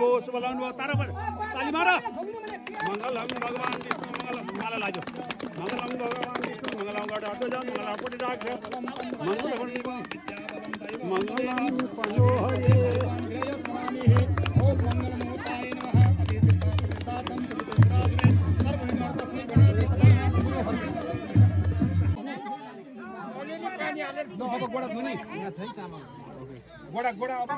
लगाउनुभयो शुभ लगाउनुभयो तारा ताली मार मङ्गलम भगवान विष्णु मङ्गलम माला लाग्यो मङ्गलम भगवान विष्णु मङ्गलम गड अध्वज मङ्गलम कोटि राक्ष मङ्गलम पंजो हरे अब गोडा धुने यहाँ छ है चामल गोडा गोडा अब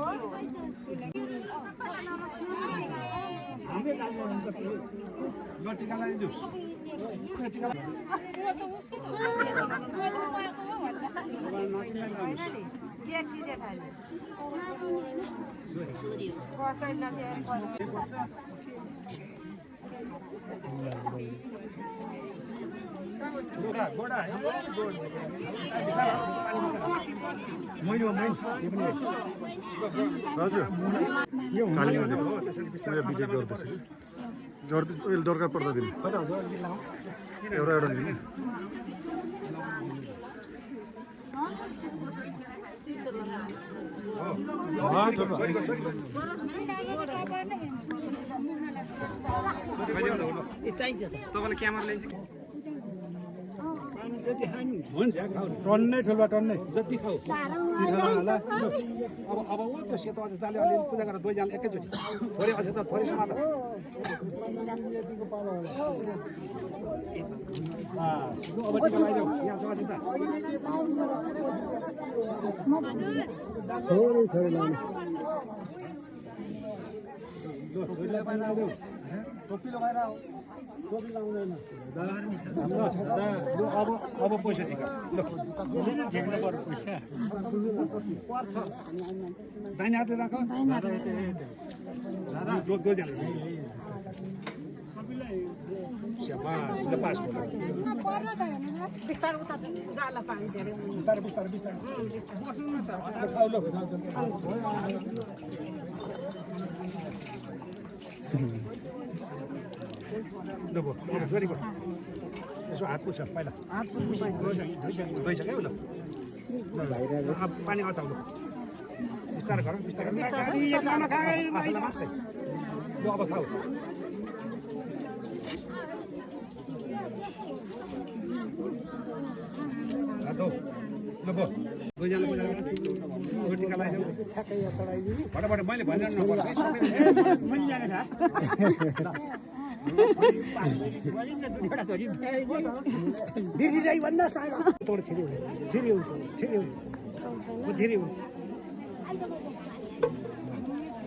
यो टिका लगाइदियोस् टिका गोडा गोडा मैले हजुर काली मैले भिडियो गर्दैछु उहिले दरकार पर्दा दिनु एउटा एउटा दिनु तपाईँले क्यामेरा लिन्छ हुन्छ टन्नै ठुलो टन्नै जति खाऊ अब ऊ त्यो सेतो अझै अलिअलि पूजा गरेर दुईजना एकैचोटि थोरै अझै त थोरै समात अब टिका लगाइदेऊ यहाँ छ अझै त थोरै थोरै लगाउनु टोपी लगाएर टोपी लगाउँदैन अब पैसा सिका झेक्नु पर्छ पैसा पर्छ दाहिने हातले राख बिस्तारै उता जाला पानी धेरै बिस्तारै बिस्तारै बिस्तारै छोरी यसो हात पुछ पहिला हात धोइसक्यो ल पानी अचाउ ल बिस्तारै गर बिस्तारै ल अब खाऊ ल बो दुईजना पूजा टिका लगाइदेऊ फटाफट मैले भनेर नपर्छ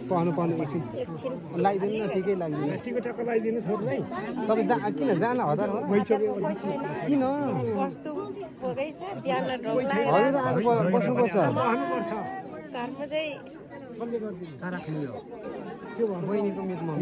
पाउनु पाउनु एकछिन लगाइदिनु न ठिकै लाग्दैन टिकट टक्क लगाइदिनु छोरीलाई तपाईँ किन जान हतार हो किन बस्नुपर्छ त्यो बहिनीको मिटमा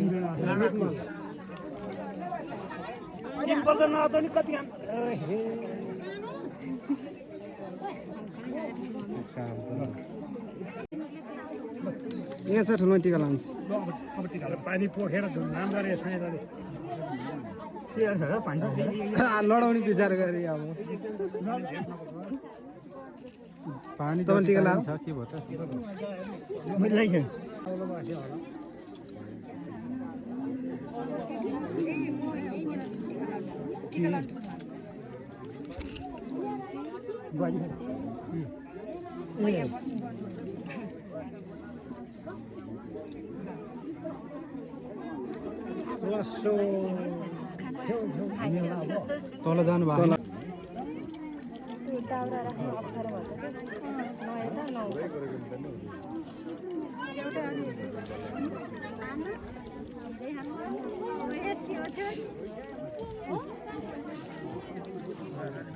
यहाँ छ ठुलो टिका लान्छ अब टिका पानी पोखेर धुमधाम गरे साइँले लडाउने विचार गरे अब पानी तपाईँ टिका लान्छ के भयो त तल जानु भएको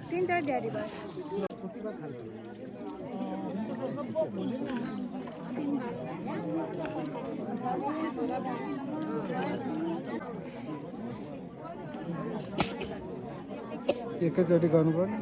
Sinter daddy bus. एकैचोटि गर्नु पर्ने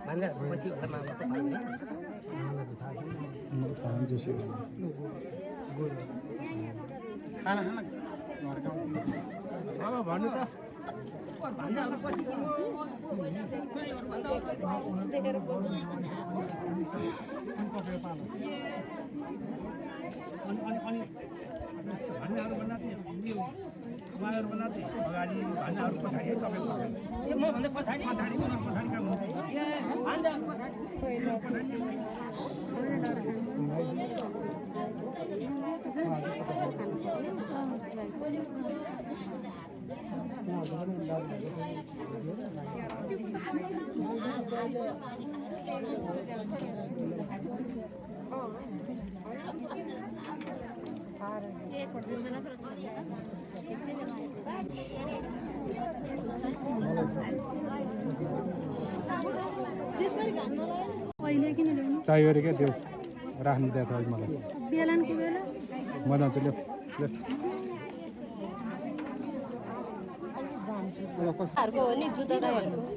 भन्दा पछि घरमा मात्रै पाइने खाना अब भन्नु त भन्नेहरूभन्दा चाहिँ यो उहाँहरूभन्दा चाहिँ अगाडि भन्नेहरू पछाडि तपाईँको म भन्दा पछाडि पछाडिको पछाडिका चाहियो अरे क्या त्यो राख्नु दिएको थियो मलाई बेलानको बेला म जान्छु ल्याऊ अर्को हो नि जुत्ता गाईहरुको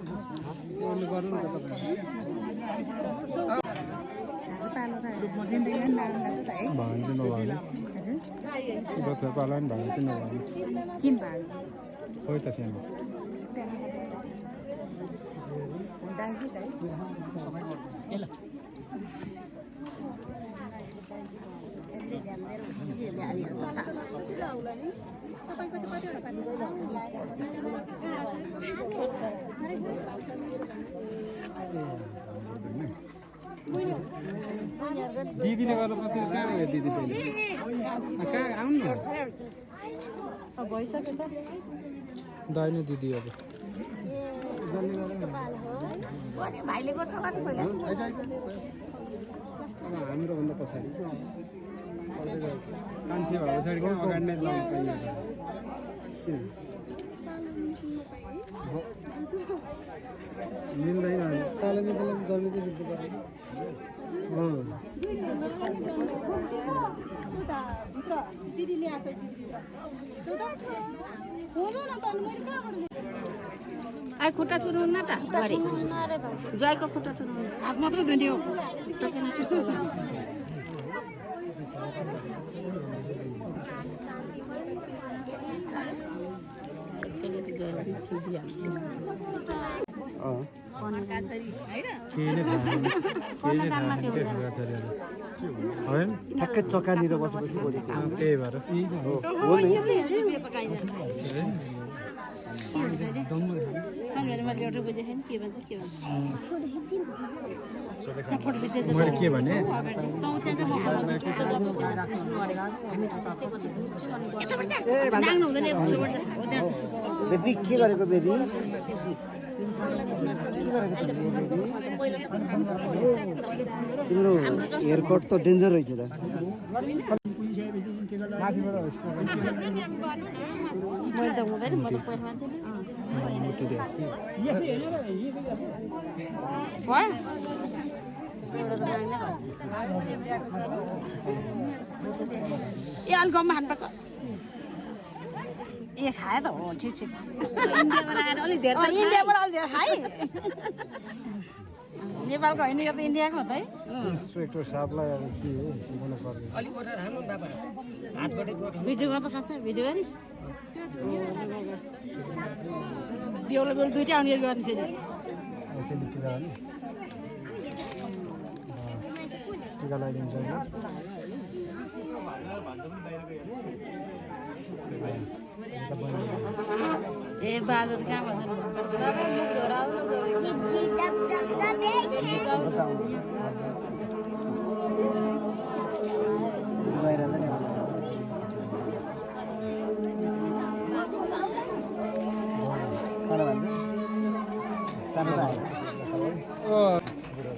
भाँच्नु नभयो बच्चा पाला नि भाँच्नु नभयो किन भाग खोइ त सानो दिदीले गर्नु पर्छ कहाँ गयो दिदी पहिले कहाँ आउनु न भइसक्यो त दाइ नै दिदी अब भाइले गर्छ कति पहिला अब हाम्रो भन्दा पछाडि मान्छे भए पछाडि कहाँ अगाडि नै लाउनु पाइयो मिल्दैन तालमी तालमी जम्मै चाहिँ दिनु पर्यो आई खुट्टा चुराउनु न त गरे ज्वाइको खुट्टा चुराउनु हात मात्रै धुन्थ्यो ठ्याक्कै चक्कानिर बसेपछि बोलेको त्यही भएर मैले के भने बेबी के गरेको बेबी तिम्रो हेयरकट त डेन्जर रहेछ त मैले त हुँदैन म त पैसा ए अलि गाउँमा खानुपर्छ ए खायो त हो ठिक ठिक इन्डियाबाट आएर अलिक धेरै इन्डियाबाट अलिक धेरै खाएँ नेपालको होइन यो त इन्डियाको हो त है इन्सपेक्टर साहबलाई अब के हो सिकाउनु पर्ने अलिक ओठा राख्नु बाबा हातबाटै गर्नु भिडियो गर्दा खान्छ भिडियो गरिस् बेहुला बेहुला दुइटै आउने गर्ने फेरि टिका हाल्नु टिका लगाइदिन्छ ए बाजा कहाँ भन्नु बाबा मुख धराउनु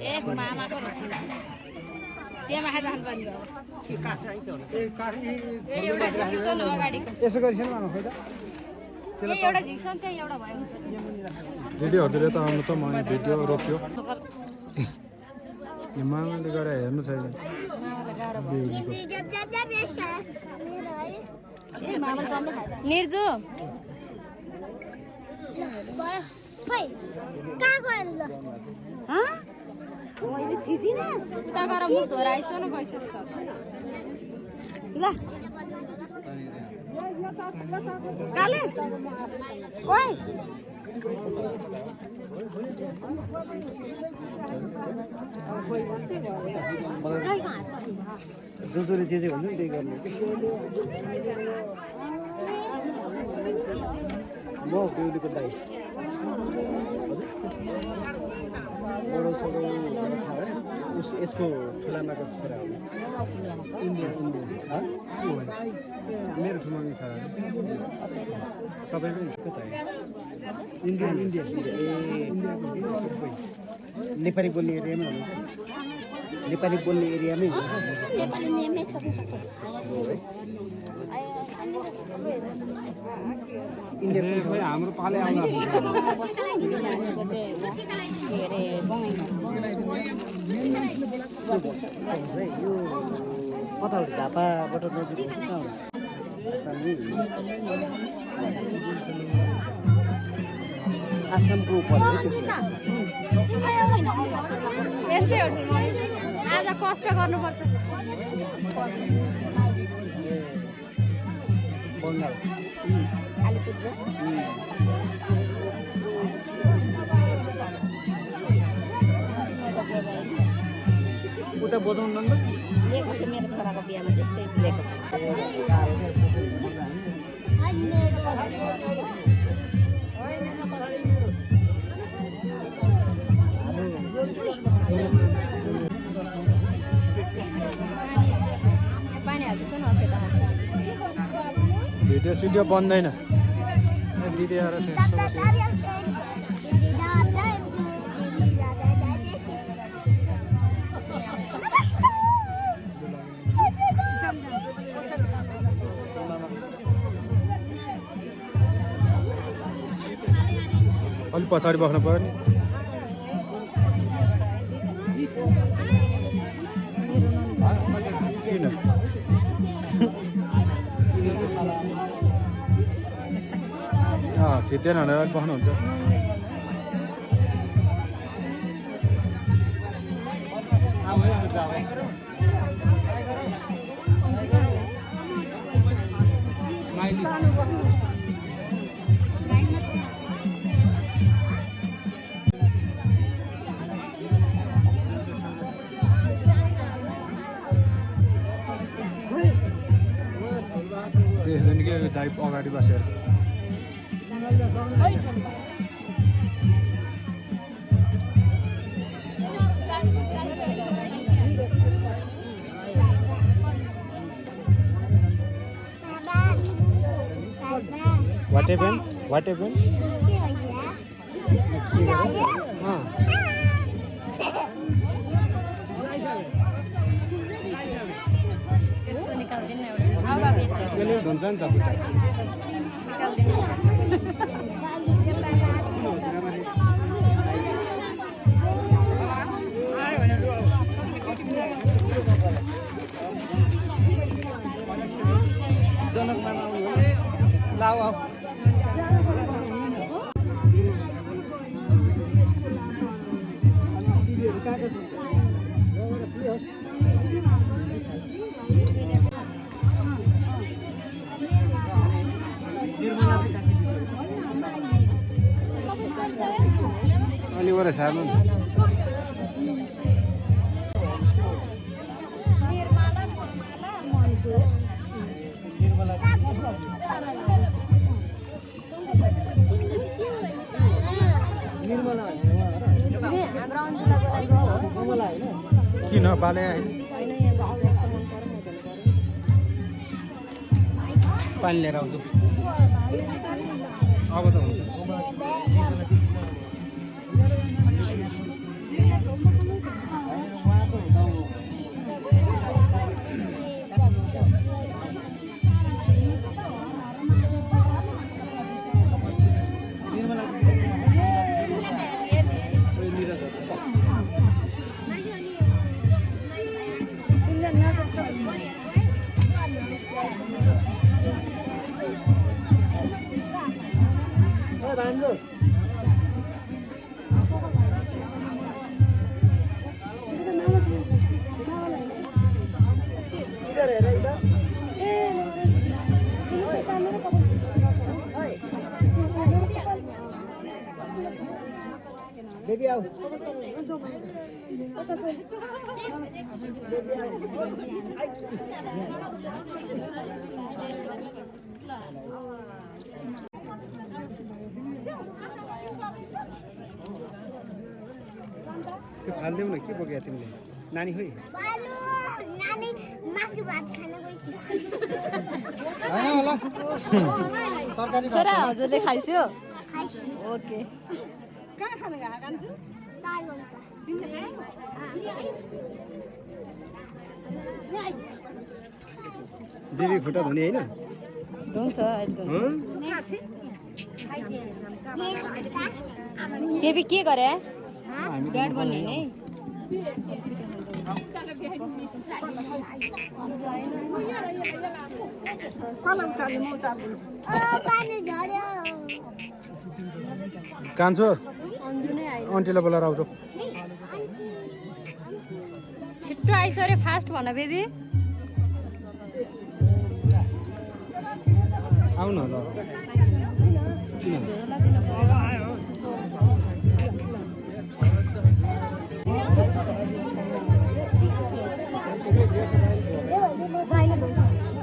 ए मामाको त्यहाँ खाएर राख्नु पर्ने यसो गरिसक्नु आमा खोइ त यही एउटा झिक्छ नि त्यही एउटा भयो दिदी हजुरले त आउनु त म भिडियो रोक्यो यो मामाले गएर हेर्नु छैन निर्जु उता गएर मुख धोएर आइस न गइसक्छ ल काले ओइ जसले जे हुन्छ नि त्यही गर्ने म बेहुलीको दाइ बडो सडो यसको ठुलामाको छोरा हो इन्डियन मेरो ठुलो छ तपाईँको कता इन्डियन नेपाली बोल्ने एरियामै हुनुहुन्छ नेपाली बोल्ने एरियामै हुन्छ खोइ हाम्रो पाले आउँदा यो कताबाट झापाबाट नजिक कहाँ आसामको पर्यो है त्यसो यस्तै हो आज कष्ट गर्नुपर्छ बङ्गाल उता बजाउनु न लिएको थियो मेरो छोराको बिहामा त्यस्तै लिएको पानी हाल्दैछ न अझै भिडियो सिडियो बन्दैन दिदी आएर अलिक पछाडि बस्नु पर्यो नि किन खिच्दैन भनेर अलिक बस्नुहुन्छ देख्दैन कि दाइ अगाडि बसेर What happened? What happened? यसको निकाल्दिनु एउटा अब त्यसले हुन्छ नि त खुट्टा जनकमा आउनु लाउ आऊ अलि वर सार्नु किन बाले पानी लिएर आउँछु अब त हुन्छ भान्जो इधर हेर इधर बेबी आओ त्यो फाल्देऊ न के बोक्यो तिमीले नानी खोइ नानी मासु भात खान गइछि हैन होला तरकारी छोरा हजुरले खाइस्यो खाइछि ओके देवी खुट्टा धुने हैन हुन्छ बेबी के गरे ब्याड बन्ने नि कान्छो आन्टीलाई बोलाएर आउँछु छिट्टो आइसो अरे फास्ट भन बेबी आउन ल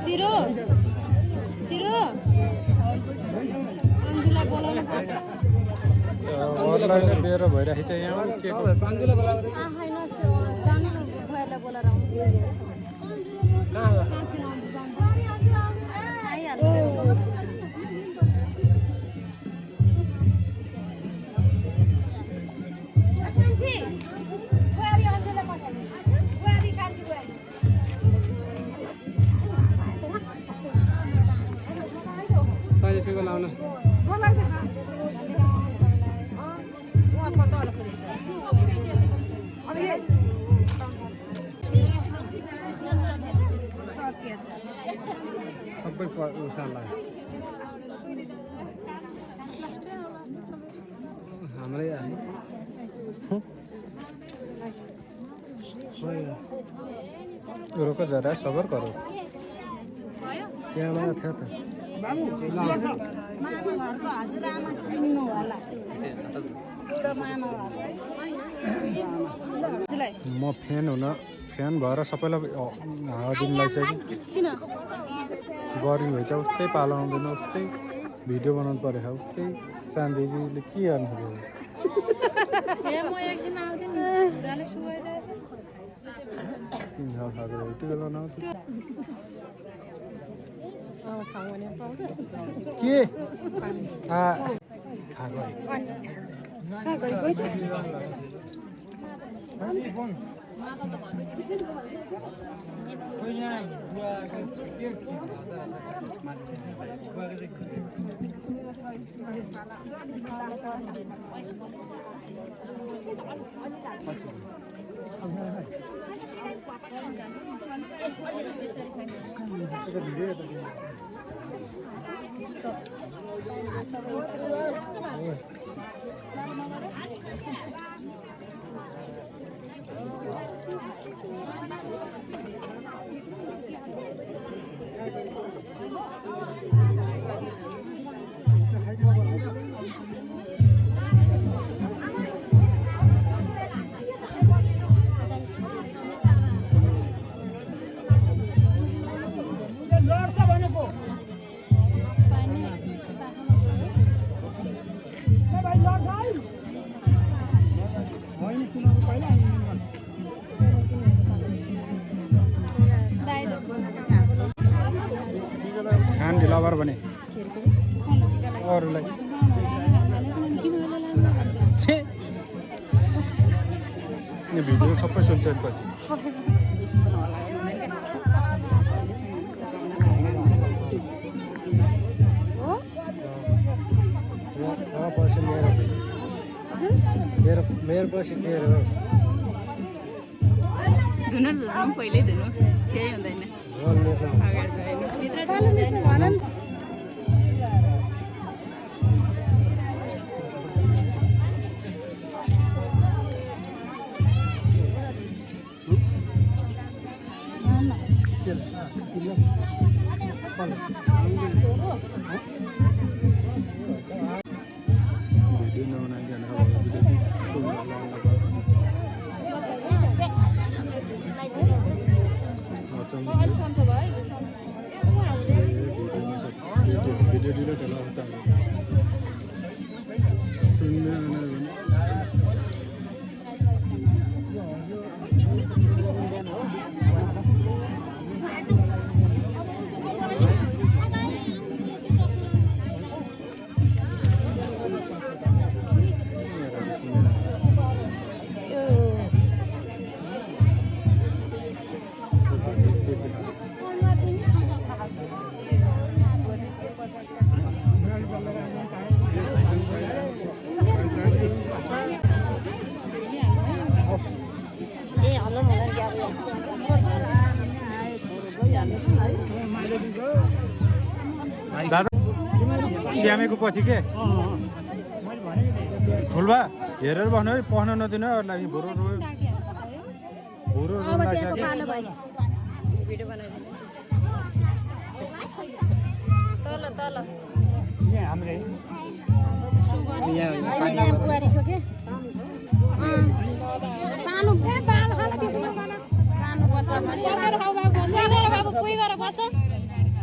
सिरो सिरो अन्जुलाई बोलाउनु अरूलाई बेर भइरहेको छ यहाँ के को तैँले ठिक लाउन सबै उसान लाग्यो हाम्रै आयो रोको जरा सबर करो त्यहाँबाट थियो त म फ्यान भएर सबैलाई हावा दिन लागिसक्यो गरिब भएछ उस्तै पालो आउँदैन उस्तै भिडियो बनाउनु परेको उस्तै सानदेवीले के गर्नु यति बेला नआउँथ्यो के खान ढिलावर भने अरूलाई यो भिडियो सबै सुल्टेड पछि पछि मेरो पछि तेरो धुनु लाउँ पहिल्यै धुनु केही हुँदैन अगाडि भिडियो नबनाइकन भिडियो चाहिँ भिडियो डिलिट होला हुन्छ सुन्ने दादा स्यामेको पछि के ठुल्बा हेरेर बस्नु है पस्न नदिनु है अरूलाई भुरो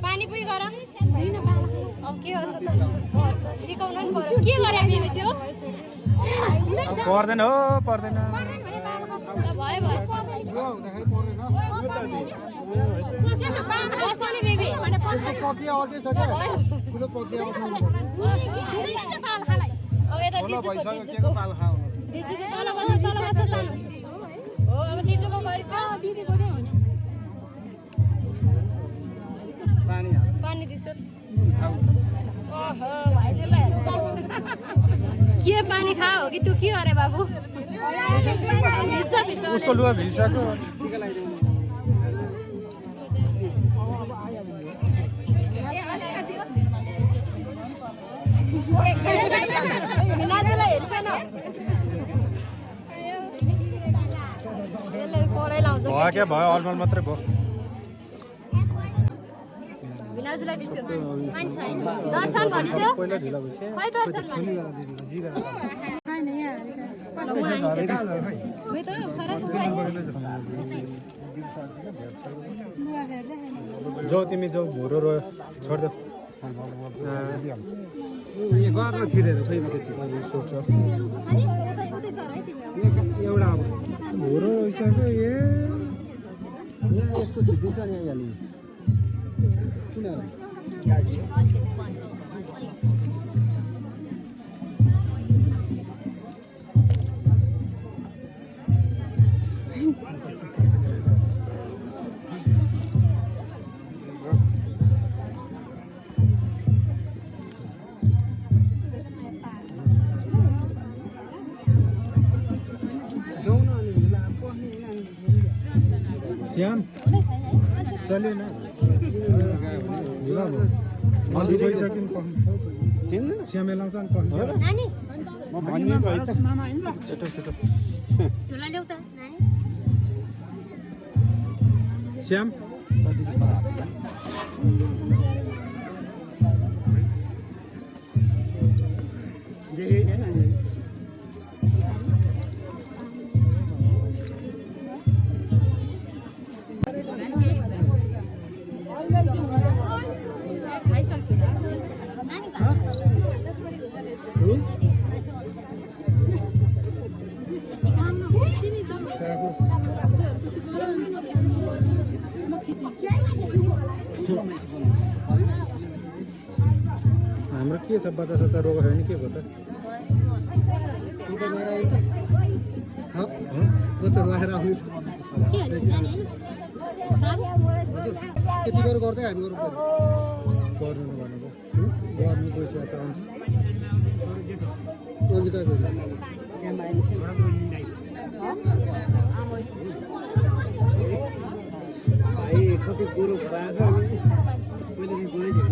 पानी पुइ गर अब के गर्छ त सिकाउनु नि पर्यो के गरे बिबी त्यो पर्दैन हो पर्दैन भयो भयो बस्ने बिबी पक्रिया अर्कै छ क्या ठुलो पक्रिया अब यता भइसक्यो पाल खाऊ दिजुको तल बस सानो हो अब दिजुको गरिस दिदीको चाहिँ होइन पानी दिसो ओहो भाइले के पानी खा हो कि तँ के अरे बाबु उसको लुगा भिजिसक्यो नाजुलाई हेर्छ न यसले कोडै लाउँछ भयो क्या भयो अलमल मात्रै भयो नाजुलाई दिसो पानी छैन दर्शन भनिसो पहिला ढिला भइसक्यो खै दर्शन जाऊ तिमी जाऊ भुरो रोयो छोड्देऊ गर्न छिरेर खै सोध्छ एउटा अब भुरो रोइसक्यो यहाँ यसको खिचिन्छ नि यहाँले किन श्याम चल्यो न ढिला भयो अलि गइसक्यो नि श्यामे लाउँछ नि पढ्नु नानी म भनिएको है त छिटो छिटो झोला ल्याउ त नानी श्याम हाम्रो के छ बच्चा सच्चा रोग छैन के भयो त त्यति गरेर गर्दै हामी गर्नु गर्नु भनेको गर्नु पैसा आउँछ भाइ कति कुरो भएछ मैले गोरै थिएँ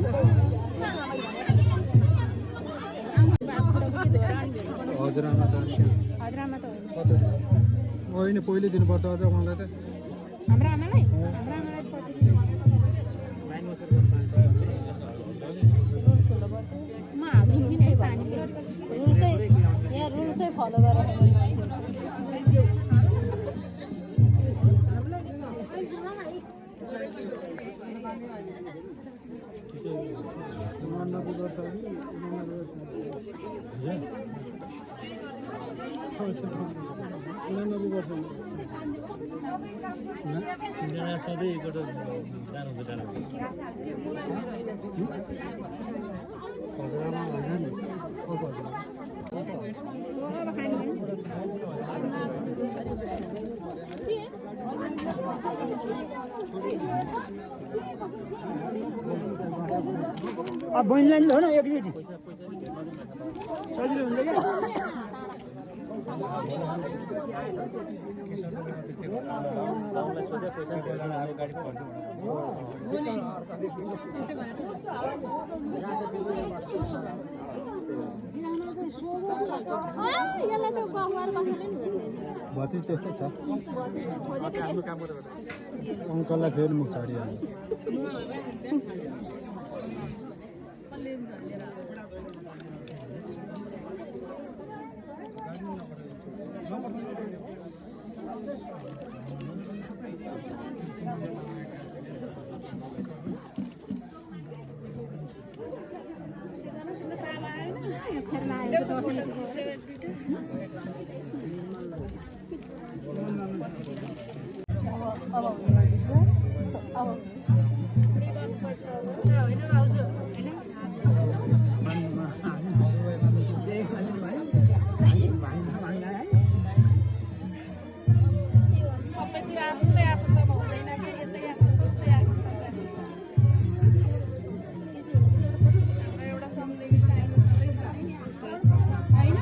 हजुरआमा जाने होइन पहिले दिनुपर्छ अझ उहाँलाई त हाम्रो आमालाई पछि फलो गरेर अब बहिनीलाई नि हो न एकचोटि सजिलो हुन्छ क्या यसलाई त गहुवार बसेर नि भतिज त्यस्तै छ अङ्कललाई फेरि मुख छाडिहाल्यो सबैतिर आफ्नै आफ्नो त हुँदैन कि यतै आफ्नो एउटा सम्झिने चाहिने सबै छ होइन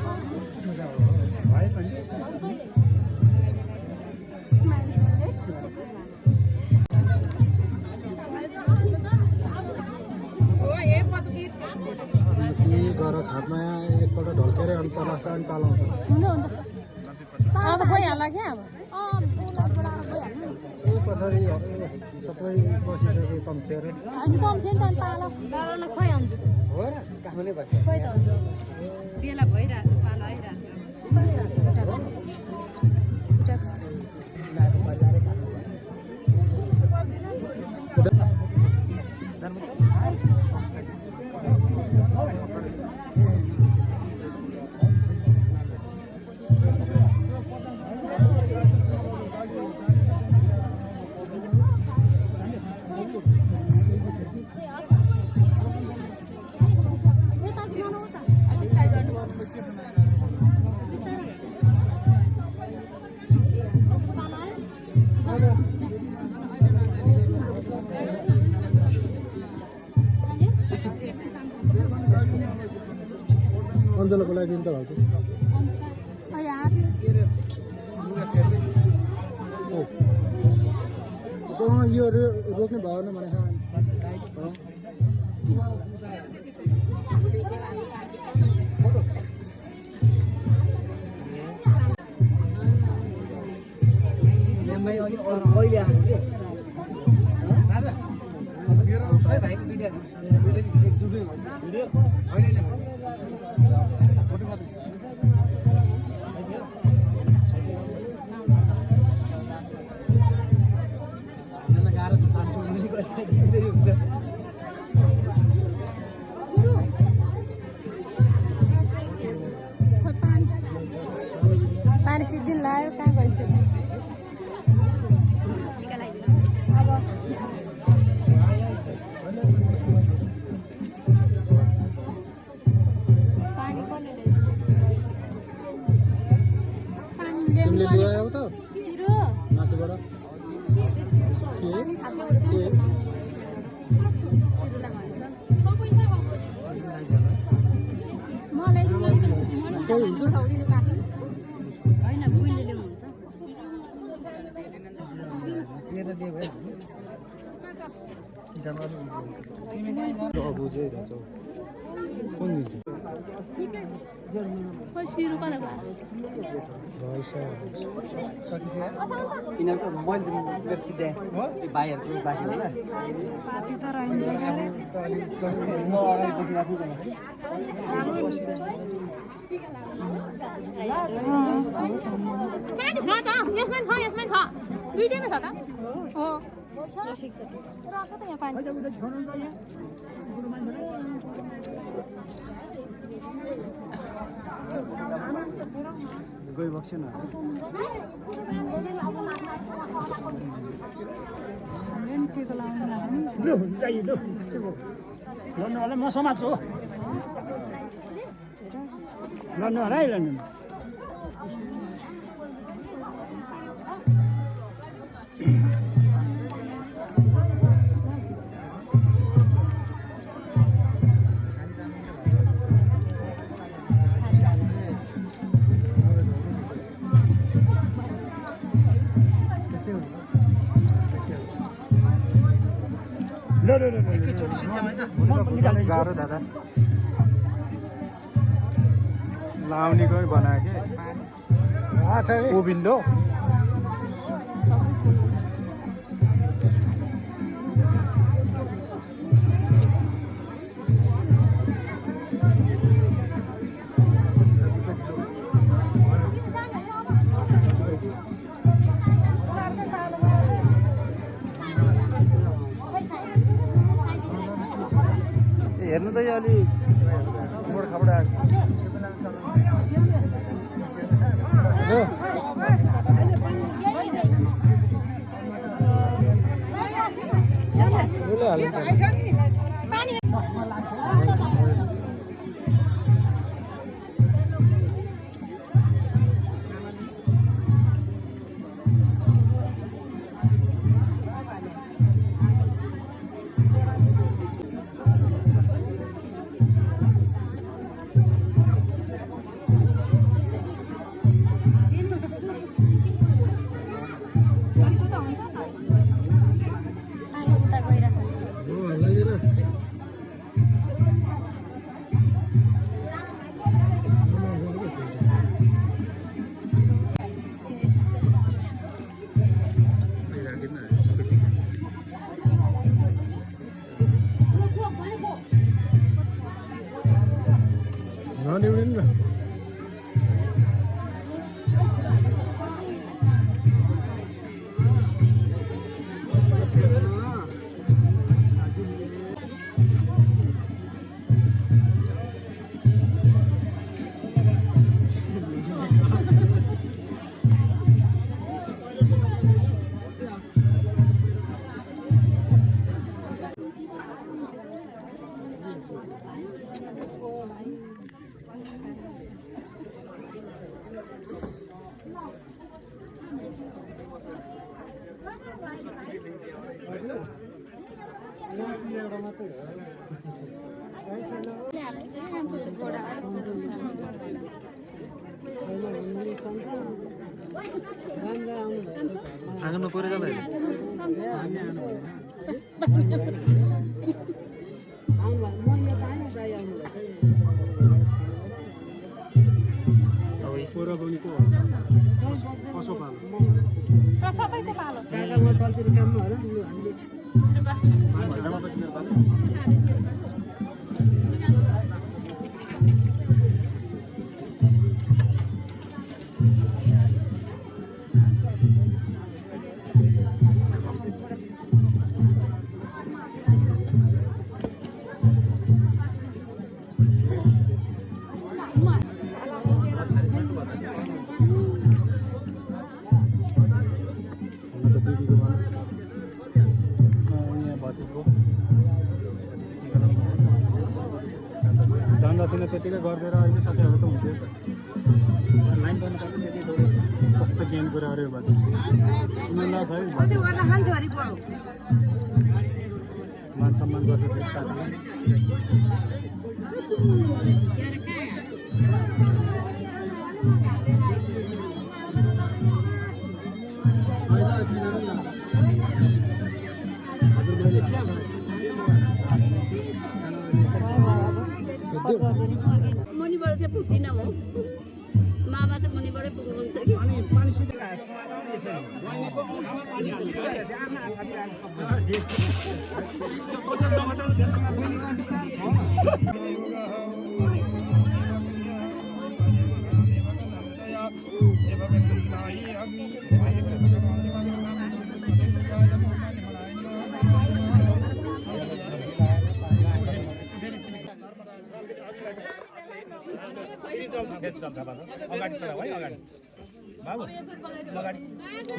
गर खाटमा एकपल्ट ढल्केर अनि तल अनि पालाउँछ अब गइहाल्ला क्या अब पछाडि सबै बसिसक्यो तम्सेर हो र काठमाडौँ बस्छ बेला भइरहेको पालो आइरहेको अन्जला बोलाइदिनु त भाउजू यो रोक्ने भएन भने पानी सिद्धिन लाग्यो कहाँ गइसक्यो तिमीले ल्यायौ त माथिबाट के त्यही हुन्छ होइन बुइले ल्याउनुहुन्छ बुझिरहेछौ कुन दिन्छ यिनीहरूको मैले मेरो सिधै भाइहरूको बाँकी होला म अगाडि बसिरहेको पानी छ त यसमा छ दुईटैमा छ त हो ठिक छ राख त यहाँ पानी गई बक्सेन लड्नु होला म समात्छु लड्नु होला है लड्नु गाह्रो दादा लाउनेकै बनायो के उभिन्डो हेर्नु त यो अलि मोड खबडा आँगनमा परेर जाँदा पोराबनीको कसो पालो सबैको पालो दानदातीले त्यतिकै गरिदिएर अहिले सकेको त हुन्थ्यो लाइन गर्नु पर्छ त्यति कस्तो ज्ञान कुराहरू भयो उनीहरूलाई खै मान सम्मान गर्छ त्यसका मुनिबाट चाहिँ पुग्दिन हो मामा चाहिँ मुनिबाटै पुग्नुहुन्छ कि पानी सिधै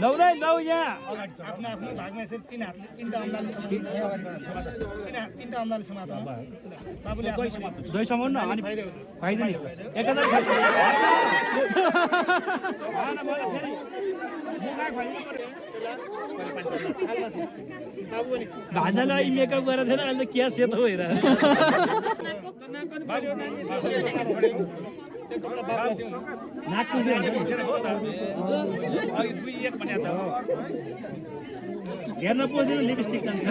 लौ नै लौ यहाँ आफ्नो आफ्नो भागमा यसरी तीन हातले तीनटा अम्लाले समात्नु तीनटा अम्लाले समात्नु बाबुले दही समाउनु न अनि फाइदा नि एकैदा भान्जालाई मेकअप गरेर थिएन अहिले त क्या सेतो भएर हेर्न पोजिनु लिपस्टिक चाहिन्छ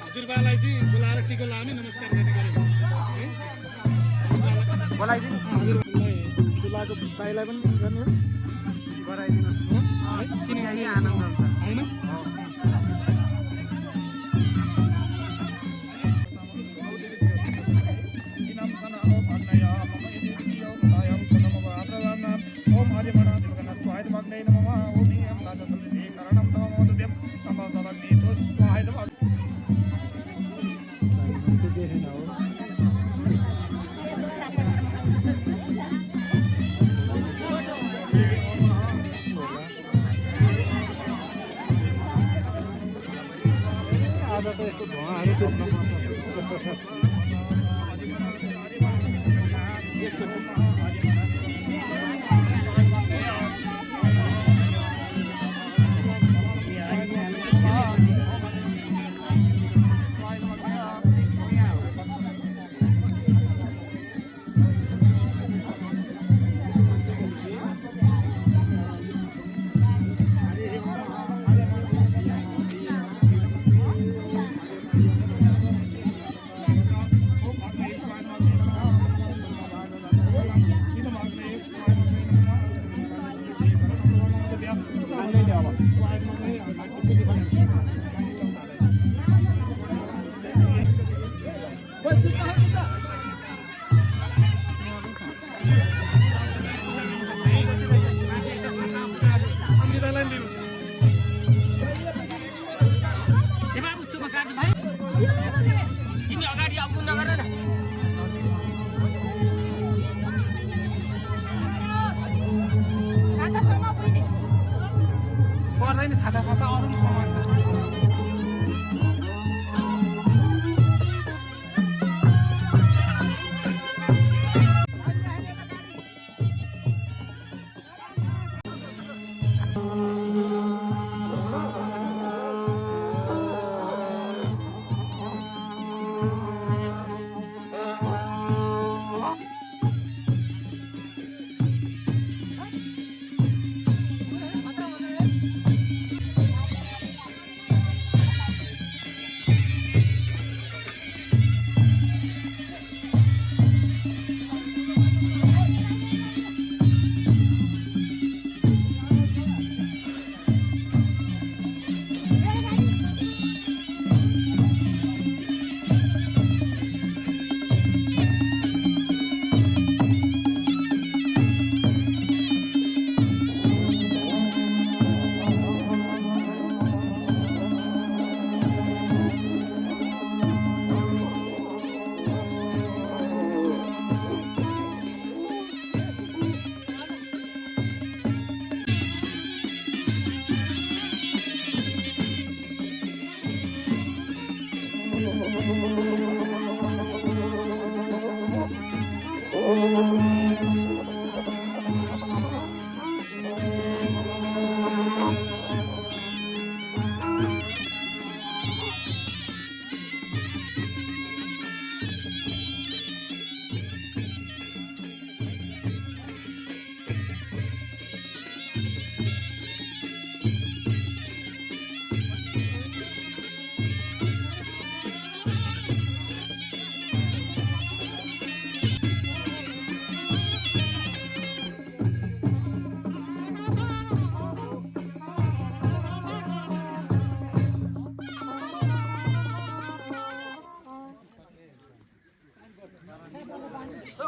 हजुरबालाई चाहिँ बोलाएर टिका लाउने नमस्कार गर्ने गरेको बोलाइदिनु हजुरबालाई दुलाको दाइलाई पनि गर्ने गराइदिनुहोस् किनकि आनन्द हुन्छ होइन आज त यस्तो धुवाँहरू देख्न पर्दैन छाता छाता अरू सामान छ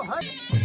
है